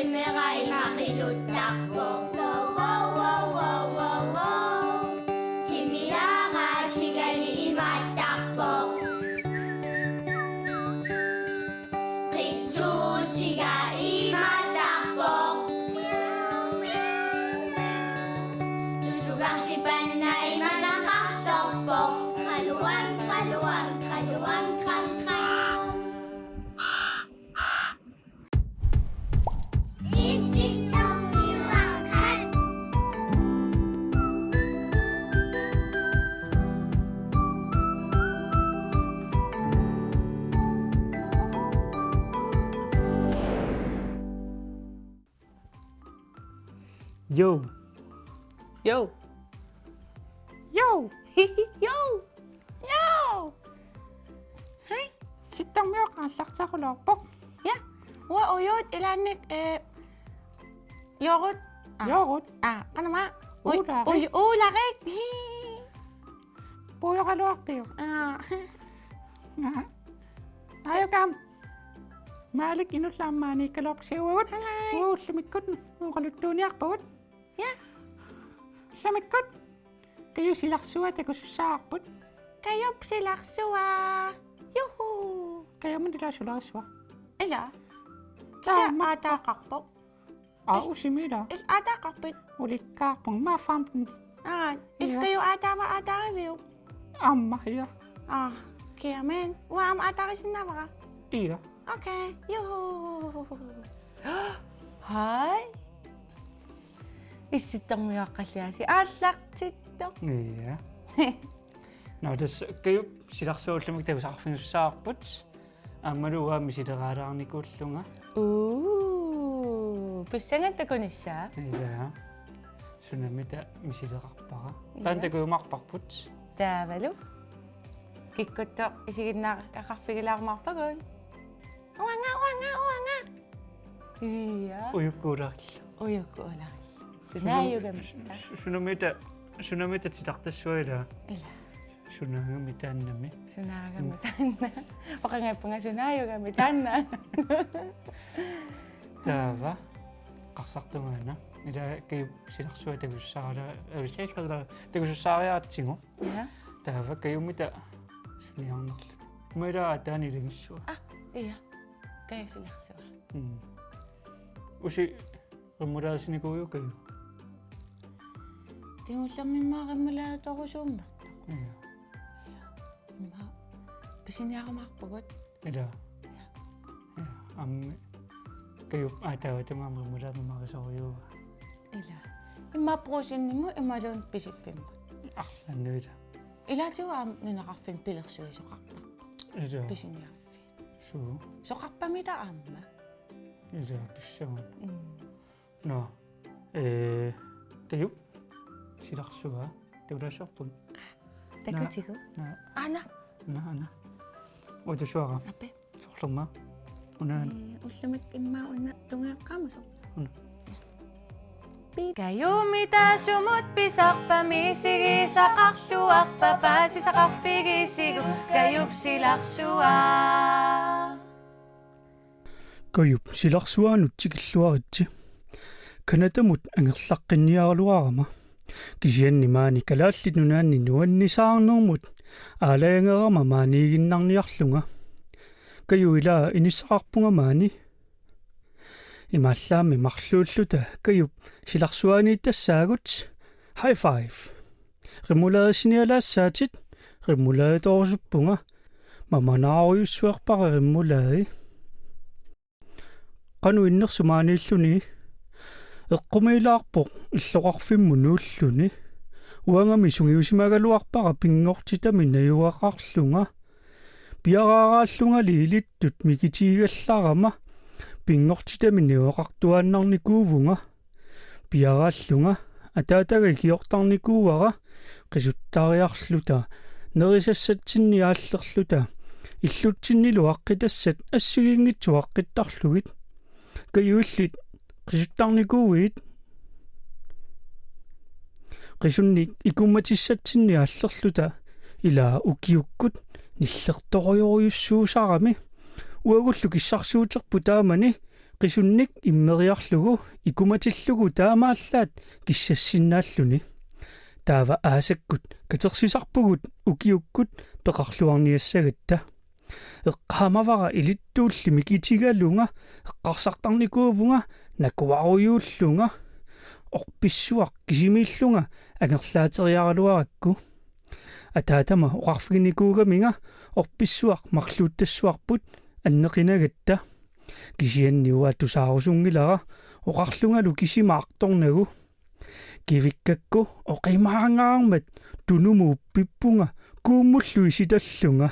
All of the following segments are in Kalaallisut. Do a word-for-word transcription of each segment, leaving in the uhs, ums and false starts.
Timera ima qiluttarpoq. Wow, wow, wow, wow, wow, wow. Timiara tigali imaattarpoq. Qitsuutiga imaattarpoq. Tulugarsipanna imanaqarsorpoq. Qaluan, qaluan, qaluan, qan, qan. Jo. Jo. Jo. Jo. Jo. Hej. Sittarmioq aallarteqqulaarpoq. Ja. Uanga ujuut ilaannik, eh, yoghurt. Ah. Yoghurt. Ah, qanama. Uj-, uularik. Uj-, uularik. Puujoraluarpiuk. Ah. Aa. Aajukaammik. Maalik inullaammaaniikkaluarput siuagut. Hej. Ullumikkut oqaluttuuniarpugut. Ja. Ullumikkut. Kaju silarsua takusussaarput. Kajup silarsua. Juhu. Kajumut ila sularissua. Ila. Taama. Kisianni aataaqarpoq. Aa, is-, usimi ila. Is aataaqarpit? Ulikkaarpunga, aamma femten. Aa, is ja. Kaju aataava aataariviuk? Aamma, ja. Aa, kiamen. Uanga aamma aataarisinnaavara. Ja. Okay, juhu. Hej. Issittormiuaqqalliaasi aallartittoq. Ja. Nå, tassa Kajup silarsua ullumikkut takusaqarfigisussaarput. Aammalu uanga misileraalaarnikuullunga. Uu, pissanganaq takunissaa. Ja. Sunamita misileqarpara. Ja. Taanna takujumaarparput. Taavalu. Kikkuttoq isiginnaaqarfigilaarumaarpagut. Uanga, uanga, uanga. Ja. Ujukkuulaarlu. Ujukkuulaarlu. Sunaajugami. Su-, su-, sunamita, sunamita titartassuaq ila. Ila. Sunaagami taannami. Sunaagami taanna. Oqanngippunga sunaajugami taanna. Taava. Qarsartungaana. Ila Kajup silarsua takusussaara-, ila takusussaariaratsigu. Ja. Taava Kajumita suniarnerlu. Ima ila aataani ilagissua. Ah, ja. Kajup silarsua. Mm. Usi remouladesinikuuiuk Kaju? Kingullermi immaqa remoulade torusuummertoq. Ja. Immaqa pisiniarumaarpugut. Ila. Ja. Ja, aamma Kajup aataavatuma aamma remoulade mimarisorujuuaa. Ila. Immaqa Brugsenimut imaluunniit Pisiffimmut. Arlaannik ila. Ilaatigut aamma nunaqarfinni pilersuisoqartarpoq. Ila. Pisiniarfiit. Suu. Soqarpamita aamma. Ila, pissanganaq. Mm. Nå. Eh, Kajup silarsua. Takulaassavarput. Takutigu. Naa. Aana. Naa, aana. Utusuara. Ape. Soorlumi. Una. Eh, ullumi immaqa una tungeqqaamasoq. Una. Pip. Kajumita sumut pisarpa misigisaqarluarpa paasisaqarfigisigu Kajup silarsua. Kajup silarsuanut tikilluaritsi. Canadamut angerlaqqinniaraluarama. Kisianni maani Kalaallit Nunaanni nuannisaarnermut aalajangerama maaniiginnarniarlunga. Kaju ila inissaqarpunga maani. Imaallaammi marluulluta Kajup silarsuaniittassaagut. High five. Remouladesinnialaassaatit, remoulade torusuppunga. Mamanaarujussuarpara remoulade. Qanoq innersut maaniilluni. Eqqumiilaarpoq illoqarfimmut nuulluni. Uangami sungiusimagaluarpara pinngortitami najugaqarlunga. Piaraaraallungali ilittut mikitigigallarama pinngortitami najugaqartuaannarnikuuvunga. Piaraallunga ataataga ikiortarnikuuara qisuttariarluta nerisassatsinni aallerluta illutsinnilu aqqitassat assigiinngitsut aqqittarlugit. Kaju illit qisuttarnikuuit? Qisunnik ikummatissatsinni aallerluta ila ukiukkut nillertorujorujussuusarami. Uagullu kissarsuuterput taamani qisunnik immeriarlugu ikumatillugu taamaallaat kissassinnaalluni. Taava aasakkut katersisarpugut ukiukkut peqarluarniassagatta. Eqqaamavara ilittuulli mikitigalunga, eqqarsartarnikuuvunga, nakuarujuullunga, orpissuaq kisimiillunga angerlaateriaraluarakku. Ataatama oqarfiginikuugaminga orpissuaq marluuttassuarput anneqinagatta. Kisianni uanga tusaarusunngilara oqarlungalu kisima artornagu. Kivikkakku oqimaangaarmat tunumuuppippunga kuummullu isitallunga.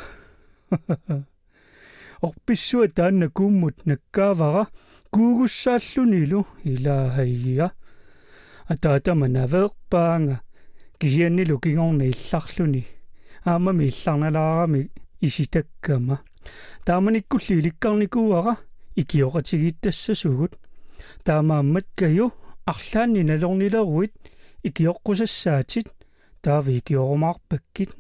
Orpissua taanna kuummut nakkaavara kuugussaallunilu, ilaahajia. Ataatama naveerpaanga kisiannilu kingorna illarluni. Aammami illarnalaarami isitakkama. Taamanikkulli ilikkarnikuuara ikioqatigiittassasugut. Taamaammat Kaju arlaanni nalornileruit ikioqqusassaatit, taava ikiorumaarpakkit.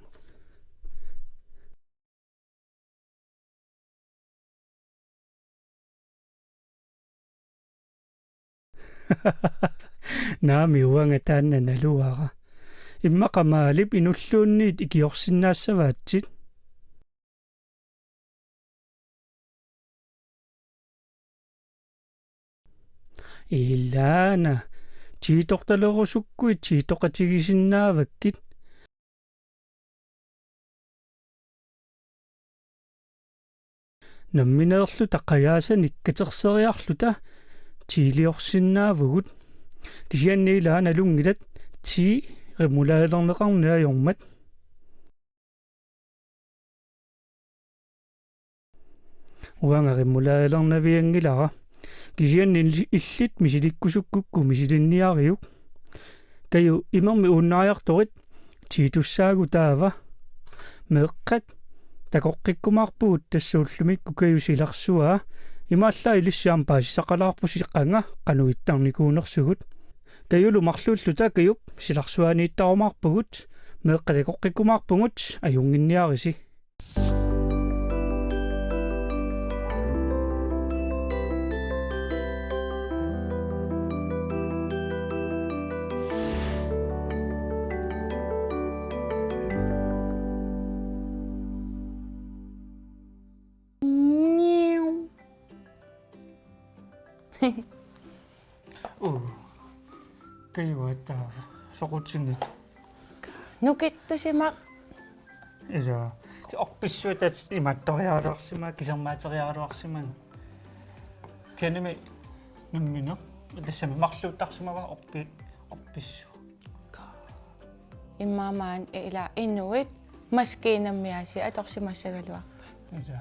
Naamik, uanga taanna naluara. Immaqa Maalip inulluunniit ikiorsinnaassavaatsit. Ilaana, tiitortalerusukkuit tiitoqatigisinnaavakkit. Nammineerluta qajaasanik katerseriarluta tiiliorsinnaavugut. Kisianni ilaa nalunngilat tii remouladelerneqarneq ajormat. Uanga remouladelernavianngilara. Kisianni illit misilikkusukkukku misilinniariuk. Kaju, imermik uunnariartorit tiitussaagut taava. Meeqqat takoqqikkumaarpugut tassa ullumikkut Kaju silarsua. Imaallaat ilissi aamma paasisaqalaarpusi qanga qanoq ittarnikuunersugut. Kajulu marluulluta Kajup silarsuaniittarumaarpugut, meeqqat takoqqikkumaarpugut, ajunnginniarisi. Uu. Kajuata soqutinik. Nukittusimaq. Ila. Orpissuata imaattoriaraluarsimaga, kisermaateriaraluarsimaga. Kisianni nammineq. Tassami marluuttarsimavara orpi-, orpissua. Immaqa maani ila inuit maskiinamik aasiit atorsimassagaluarpaat. Ila.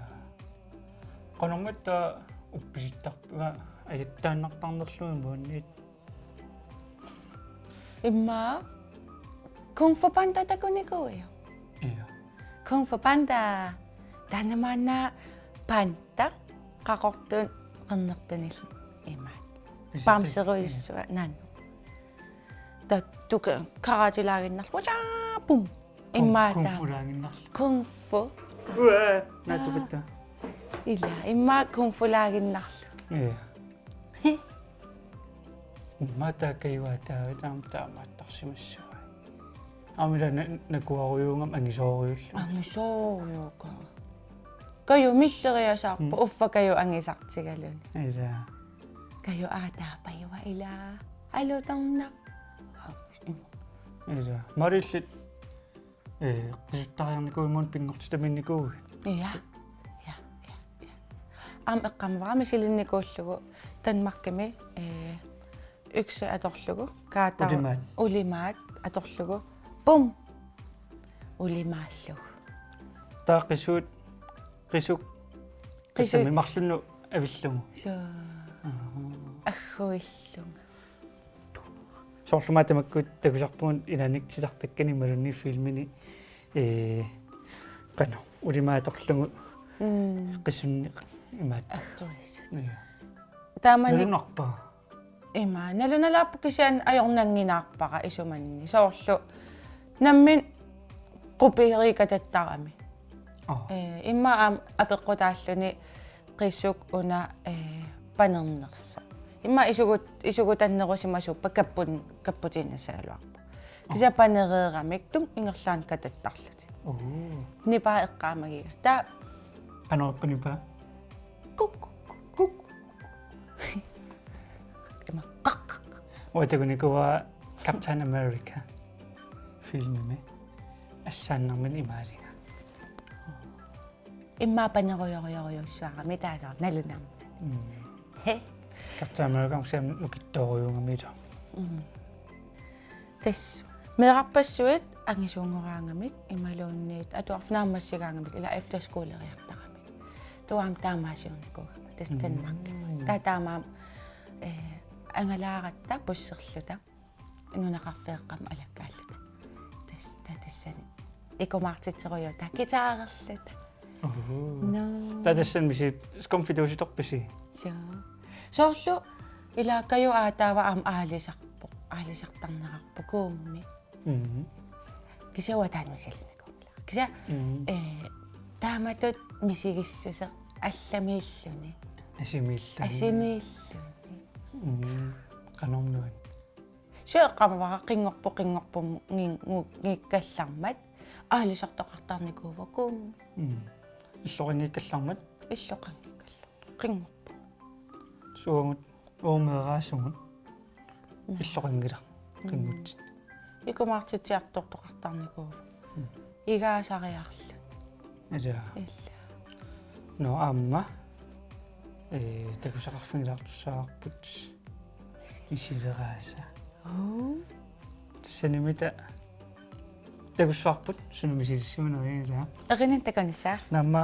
Qanormita uppisittarpa ajattaannartarnerlugit maaniit. Immaqa Kung Fu Panda takunikuuiuk? Ila. Kung Fu Panda. Taanna maanna panda qaqortut qernertunillu imaat. Pisi-, bamserujussuaq, ila, naamik. Taava tuka-, karatelaaginnarlugu. Wajaa! Bum! Kung, immaqa kung taama fulaaginnarlugu. Kung fu. Uaa, naattupatta. Ila, immaqa kung fulaaginnarlugu. Ila. Immaqa taava Kajuata taava taama taamaattarsimassavai. Aamma ila na-, nakuarujuugama angisoorujullugu. Angisoorujuugaa. Kaju milleriasaarpoq. Mm. Uffa Kaju angisartigaluni. Ila. Kaju aataapajua ila. Alutornaq. Ila. Marillit, eh, qisuttariarnikuuit imaluunniit pinngortitaminnikuuit? Ja. Ja, ja, ja. Aamma eqqaamavara misilinnikuullugu Danmarkimi, eh, økse atorlugu, kaatara-, ulimaat. Ulimaat atorlugu. Bum! Ulimaallugu. Taava qisuit, qisuk, qisuk. Tassami marlunnut avillugu. Suu. Aha. Agguillunga. Soorlu maani tamakku takusarpugut ilaannik titartakkani imaluunniit filmini, ee, qanoq, ulimaat atorlugu. Mm. Qisunneq imaat. Agguissut. Ja. Taamani. Nalunarpa? Ima, nalunalaarpoq kisianni ajornannginnaarpara isumanni. Soorlu nammineq kopieriikkatattarami. Aa. Ee, immaqa aamma apeqqutaalluni qisuk una, ee, panernersoq. Immaqa isugut-, isugutannerusimasuuppat kappun-, kapputiinnassagaluarpoq. Kisianni panereeramik tung ingerlaannaq katattarlutik. Uu. Nipaa eqqaamagiga. Taava Qanoq ippa nipaa? Kuk, kuk, kuk. Ima kak. Uanga takunikuuara Captain America filmimi assaannarmini imaaliga. Immaqa panerujorujorujussuarami taava soorlu nalunarmat. Mm. He. Captain America aamma kisianni nukittoorujuugamilu. Mm. Tassa meerarpassuit angisuunngoraangamik imaluunniit atuarfik naammassigaangamik ila efterskoleriartaramik. Taava aamma taamaasiornikuugama tassa Mm. Danmarkimi. Taava taamaammat, eh, angalaaratta busserluta nunaqarfeeqqamut alakkaalluta. Tassa, taava tassani ikumaartitserujuuta guitarerluta. Oho. Nå. Taava tassani misi skumfidusiterpisi? Joo. Soorlu ila Kaju aataava aamma aalisarpoq, aalisartarnerarpoq Kuummi. Mhm. Kisianni uanga taanna misilinnikuunngilara. Kisianni, Mhm. eh, taamatut misigissuseq allamiilluni. Asimiilluni. Asimiilluni. Mhm. Qanormi? Suu eqqaamavara qinngorpoq, qinngorpoq ngin-, ngu-, ngiikkallarmat aalisartoqartarnikuuvoq Kuummi. Mhm. Illoqanngikkallarmat? Illoqanngikkallarmat. Qinngorpoq. Suagut uumeeraasugut. Mm. Illoqanngilaq. Mm. Qinngutsinni. Ikumaartitsiartortoqartarnikuuvoq. Mm. Igaasariarluni. Ila. Ila. Nå aamma. Eh, takusaqarfigilaartussaavarput. Misileraasa. Uu. Tassaniimmita takussavarput suna misilissimanerit ilaa. Erinit takunissaa. Naamma.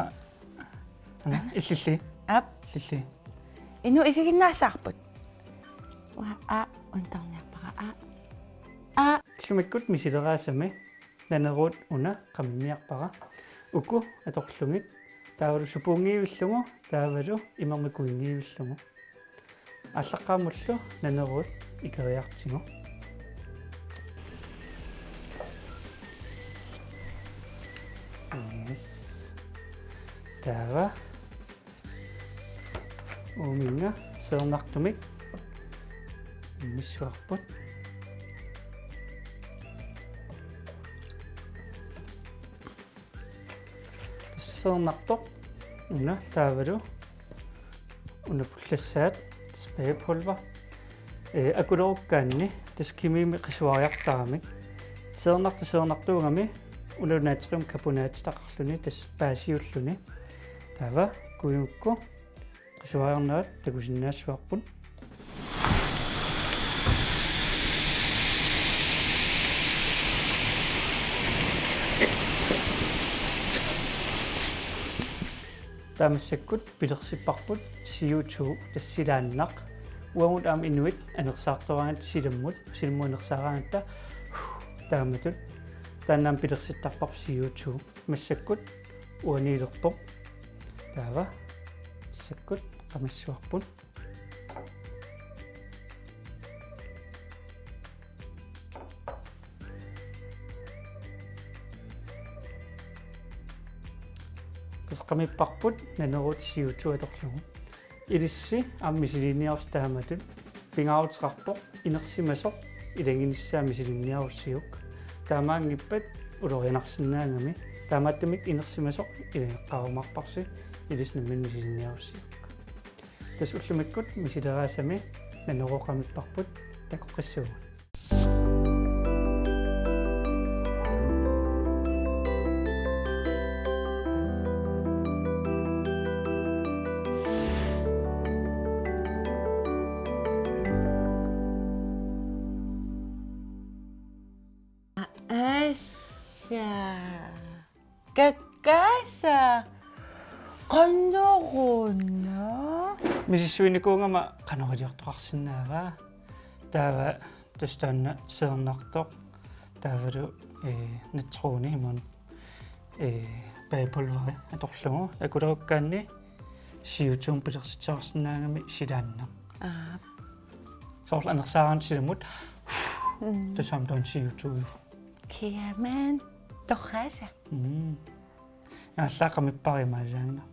Ana, illilli. Aap. Illilli. Inuit isiginnaassavarput. Uanga A untarniarpara A. A. Ullumikkut misileraasami Naneruut una qaminniarpara. Uku atorlugit. Taavalu supuunngivillugu, taavalu imermik kuinngivillugu. Aallaqqaammullu Naneruut ikeriartigu. Yes. Taava uuminnga seernartumik immissuarput. Seernartoq una taavalu una pullassaat tassa bagepulver. Eh, akulerukkaanni tassa kimiimi qisuariartaramik. Seernartoq seernartuugami una natriumcarbonatetaqarluni tassa paasiulluni. Taava kujukku qisuariarnerat takusinnaassavarput. Taava massakkut pilersipparput C O two tassa silaannaq. Uagut aamma inuit anersaartoraangatta silammut, silammut anersaaraangatta taamatut. Taanna aamma pilersittarparput C O two. Massakkut uaniilerpoq. Taava massakkut qamassuarput. Tassa qamipparput Naneruut C O two atorlugu. Ilissi aamma misiliiniarussi taamatut pingaaruteqarpoq inersimasoq ilaginissaa misiliiniarussiuk. Taamaanngippat ulorianarsinnaagami. Taamaattumik inersimasoq ilageqqaarumaarparsi ilissi nammineq misiliiniarussiuk. Tassa ullumikkut misileraasami Naneruut qamipparput, takoqqissuugut. Assa. Kakkaasa. Qanoruna? Misissuinikuugama qanoq iliortoqarsinnaava? Taava tassa taanna seernartoq. Taavalu, eh, natriumik imaluunniit, eh, bagepulveri atorlugu. Akulerukkaanni C O two pilersitseqarsinnaagami silaannaq. Aap. Soorlu anersaaraangatta silammut. Mm. Tassami taanna C O two. Kiamen. Torraasa. Mm. Aallaa qamippara imaaliaanngilaq.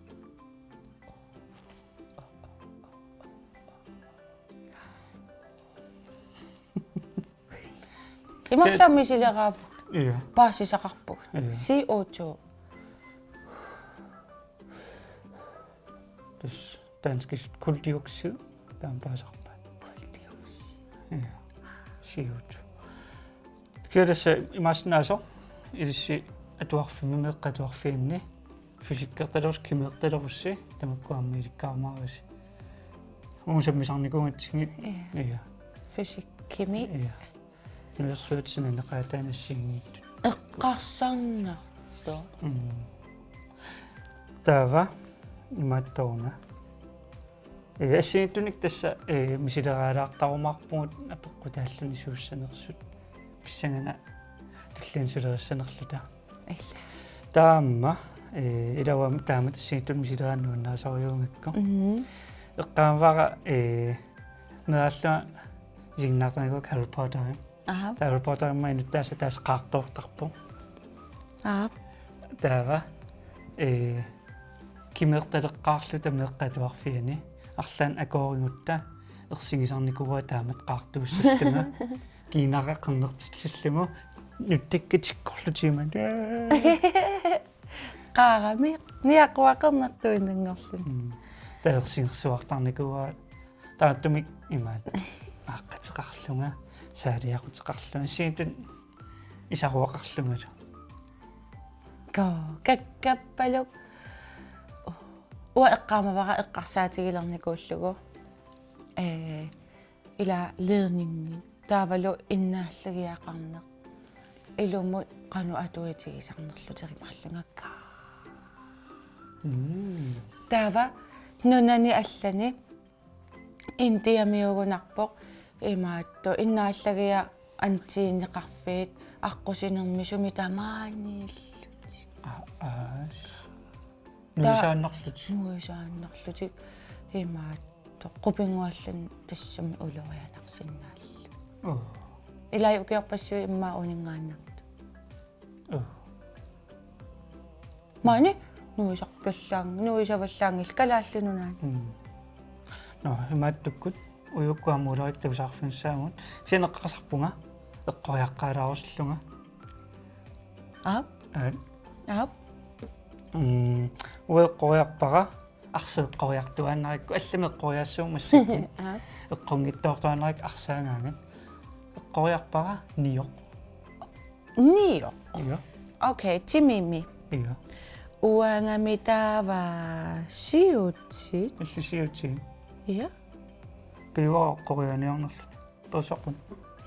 Imaallami sileraavut. Ja. Paasisaqarpugut. Ja. C O to. Tassa danskisut kuldioxid taama paasisarpaat. Kuldioxid. Ja. C O to. Kisianni tassa imaassinnaasoq ilissi atuarfimmi meeqqat atuarfianni fysikkertalerussi kimeertalerussi tamakku aamma ilikkaarumaarisi. Uagut sammisarnikuugatsigit. Ja. Ja. Fysikkimi. Ja. Nuersuatsinanneqaataanassinngit. Eqqarsarnerlu. Mm. Taava imaattoq una. Ee, assigiinngitsunik tassa, ee, misileraalaartarumaarpugut apeqqutaalluni suussanersut. Pissangana tulliani sulerissanerluta. Illa. Taama, ee, ilaa uanga taamatut assigiinngitsunik misileraanni nuannarisarujussuugakku. Mhm. Eqqaamavara, ee, meeraallunga isiginnaartarnikuuakka Harry Potter. Aha. Taava Harry Potter immaqa inuttaasa taasa qaartoortarpoq. Aap. Taava, ee, kimeertaleqqaarluta meeqqat atuarfianni arlaannik akoorigutta ersigisarnikuuaa taamatut qaartuussallunga. Kiinara qernertillugu nuttakka tikkorlutigimmat. Qaarami niaqua qernertuinnanngorluni. Mm. Taava ersigersuartarnikuuaa taamaattumik imaat aaqqateqarlunga, saaliaquteqarlunga, assigiinngitsunik isaruaqarlungalu. Koo, kakkappaluk. Uanga eqqaamavara eqqarsaatigilernikuullugu. Ee, ilaa ledningit. Taavalu innaallagiaqarneq. Ilumut qanoq atuutigisarnerlutik imaallunga. Mm. Taava nunani allani Indiamiugunarpoq imaattoq innaallagiaq antiineqarfiit aqqusinermi sumi tamaaniillutik. Aa, aa. Ta-, nuisaannarlutik. Nuisaannarlutik imaattoq. Qupinnguallani tassami ulorianarsinnaallutik. Oo. Ilai ukiorpassuit immaqa uninngaannartut. Oo. Maani nuisarpallaang-, nuisavallaanngillat Kalaallit Nunaanni. Mm. Nå, imaattukkut ujukkut aamma ulorikkut takusaarfigissagut. Kisianni eqqarsarpunga eqqoriaqqaalaarusullunga. Aap. Aap. Aap. Mm, uanga eqqoriarpara arsaq eqqoriartuaannarikku, allamik eqqoriaassuugut massakkut. Aap. Eqqunngitsoortuaannarikku arsaagaangat. Eqqoriarpara nioq. Nioq? Ja. Okay, timimi. Ja. Uangami taava siutit? Illit siutit. Ja. Kajuara eqqoriaaniarnerluni. Toorsuarput.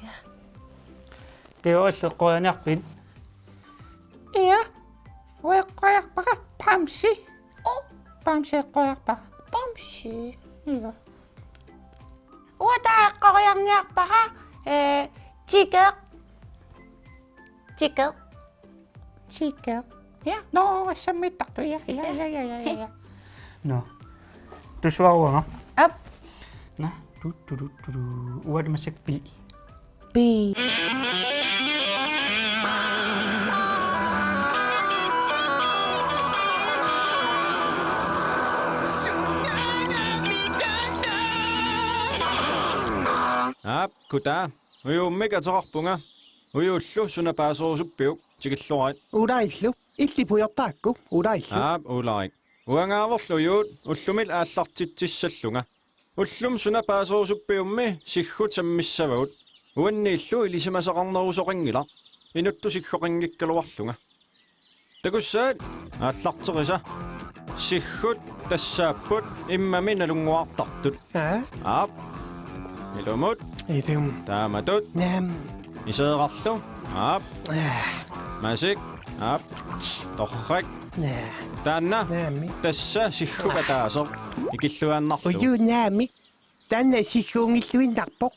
Ja. Kajuara, illit eqqoriaaniarpit? Ja. Uanga eqqoriarpara bamsi. Oo. Bamsi eqqoriarpara. Bamsi. Ja. Uanga taava eqqoriarniarpara, ee, tikeq. Tikeq. Tikeq. Ja. Nå, assammiittartoq. Ja, ja, ja, ja, ja, ja, ja. Nå. Tussuaruanga. Aap. Nå, tu, tu, tu, tu, tu. Uanga massakkut B. B. Aap, kutaa. Ujuummik ateqarpunga. Ujuullu suna paaserusuppiuk, tikilluarit. Ulaarillu, illit pujortarakku, ulaarillu. Aap, ularik. Uangaavorlu ujuut, ullumi aallartitsissallunga. Ullumi suna paaserusuppiummi siggut sammissavagut. Uanniillu ilisimasaqarnerusoqanngilaq. Inuttut siggoqanngikkaluarlunga. Takussavat aallarterisa. Siggut tassaapput immami nalunnguartartut. Aa? Aap. Ilumut. Ilum. Taamatut. Naamik. Iseerarlu. Aap. Aa. Masik. Aap. Torrak. Naa. Taanna. Naamik. Tassa siggup ataaseq. Ikilluaannarlugu. Uju naamik. Taanna sigguunngilluinnarpoq.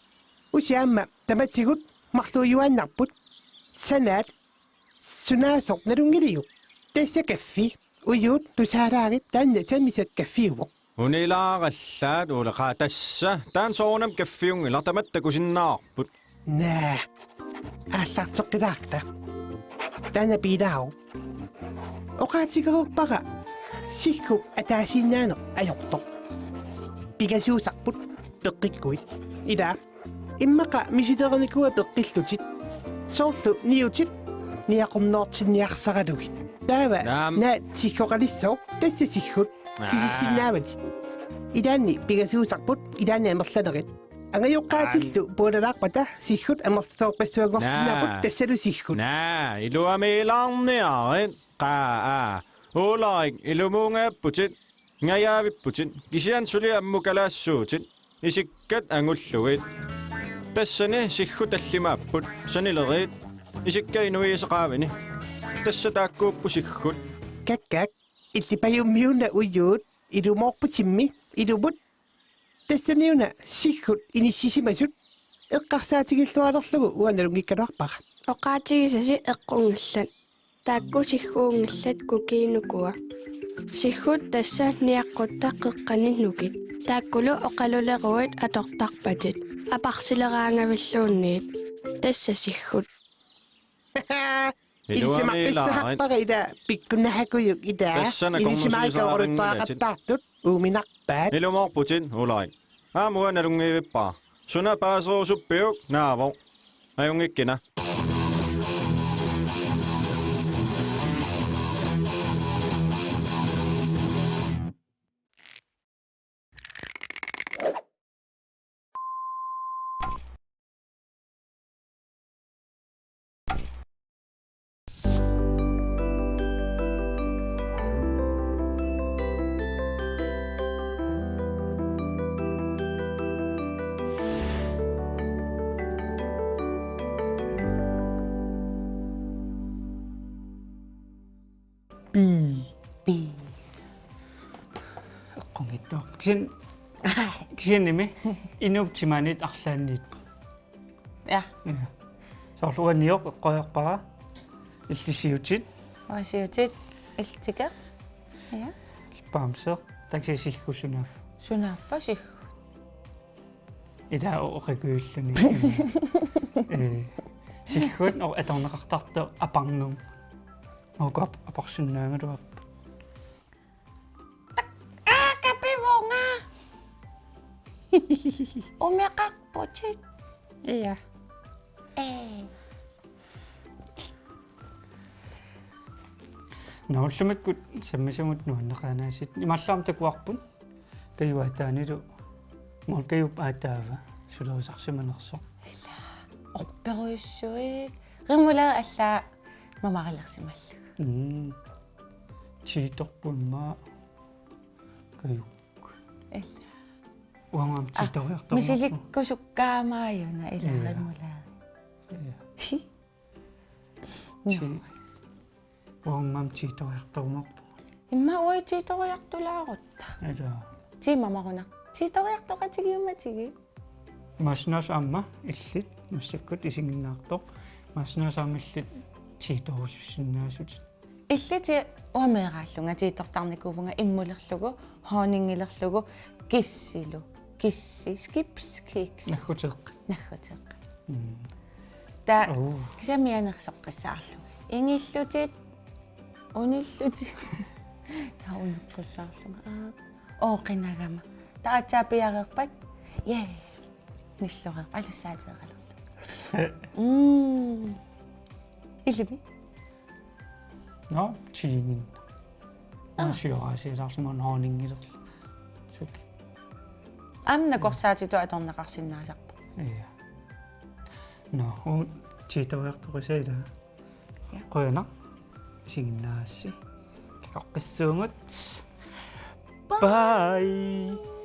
Usi aamma tamatigut marluujuaannarput. Sanaat. Sunaasoq nalunngiliuk? Tassa kaffi. Ujuut tusaalaarit taanna sammisat kaffiuvoq. Unilaarallaat uleqaa tassa. Taanna soorunami kaffiunngilaq, tamatta takusinnaavarput. Naa. Aallarteqqilaarta. Taanna piilaaruk. Oqaatigereerpara siggup ataasiinnaaneq ajortoq. Pingasuusarput peqqikkuit. Ilaa. Immaqa misilereernikuuat peqqillutit. Soorlu niutit niaqornoortinniarsaralugit. Taava Naam. Naak siggoqalissaaq, tassa siggut. Aa. Kisissinnaavatit. Ilaanni pingasuusarput, ilaanni amerlanerit. Angajoqqaatillu Naam. Pualalaarpata siggut amerlasoorpassuanngorsinnaapput Naa. Tassalu siggut. Naa, iluamiilaarniarit. Qaa, aa. Ulrik, ilumuungaapputit. Ngajaavipputit. Kisianni suli ammukalaassuutit. Isikkat angullugit. Tassani siggut tallimaapput. Sanileriit. Isikkat inuiaseqaavini. Tassa taakkuupput siggut. Kakkak, illit pajummiuna ujuut, ilumoorputimmi, ilumut. Tassaniuna siggut inissisimasut, eqqarsaatigillualerlugu uanga nalunngikkaluarpara. Oqaatigisasi eqqunngillat. Taakku sigguunngillat kukiinukua. Siggut tassa niaqqutta qeqqani nukit. Taakkulu oqaluleruit atortarpatit. Aparsileraangavilluunniit. Tassa siggut. Ilisimaqqissaarpara ila pikkunnahakujuk ila. Tassana ilisimaakka kornusiisaaranngilatit. Oruttaaqattaartut uuminarpaat. Ilumoorputit, Ulrik. Aamma uanga nalunngivippara. Suna paaserusuppiuk naavoq. Ajunngikkina. Pii. Pii. Eqqunngitsoq. Kisian-, kisiannimi inuup timaaniit arlaanniippoq. Ja. Ja. Soorlu uanga nioq eqqoriarpara. Illit siutit. Uanga siutit. Illit tikeq. Ja. Bamse. Taava kisianni siggut sunaaffa. Sunaaffa siggut. Ila oqakujulluni. Ee, siggut o-, atorneqartartoq aparneq. Uku ap-, aparsinnaagaluarpoq. Aa, kapivunga. Umeqarputit. Ja. Ee. Nå, ullumikkut sammisamut nuanneqaanaasit. Imaallaat takuarput. Kajup aataanilu. Mor Kajup aataava. Sulerisarsimanersoq. Ila. Orperujussuit. Remoulade allaat mamarilersimallugu. Mm. Tiitorput immaqa Kajuk. Ila. Uanga aamma Ah, tiitoriartormat. Misilikkusukkaamaajuna ila. Ja. Remoulade. Ja. Hi. Ti-, Nå. Uanga aamma tiitoriartorumaarpunga. Immaqa uagut tiitoriartulaarutta. Ila. Tiimamarunaq. Tiitoriartoqatigiummatigit. Imaassinnaavoq aamma illit massakkut isiginnaartoq. Imaassinnaavoq aamma illit tiitorusussinnaasutit. Illit uanga meeraallunga tiitortarnikuuvunga immulerlugu, honningilerlugu, kissilu. Kissi, Skips Kiks. Nagguteeqqat. Nagguteeqqat. Mm. Taava Oh. Kisianni mianersoqqissaarlugit. Ingillutit, unillutit. Taava uneqqissaarlunga. Aa, ooqinagama. Taava aatsaat piareerpat. Jee. Nilloreerpat alussaateeralerlunga. Mm. Illimmi? Nå, tiiginnaq. Aa. Uanga sioraasiilaarlunga honningilerlunga. Suki. Aamma nakorsaatitut atorneqarsinnaasarpoq. Ja. Nå, uagut tiitoriartorisai ila. Ja. Qujanaq. Isiginnaarassi. Takoqqissuugut. Bye. Bye.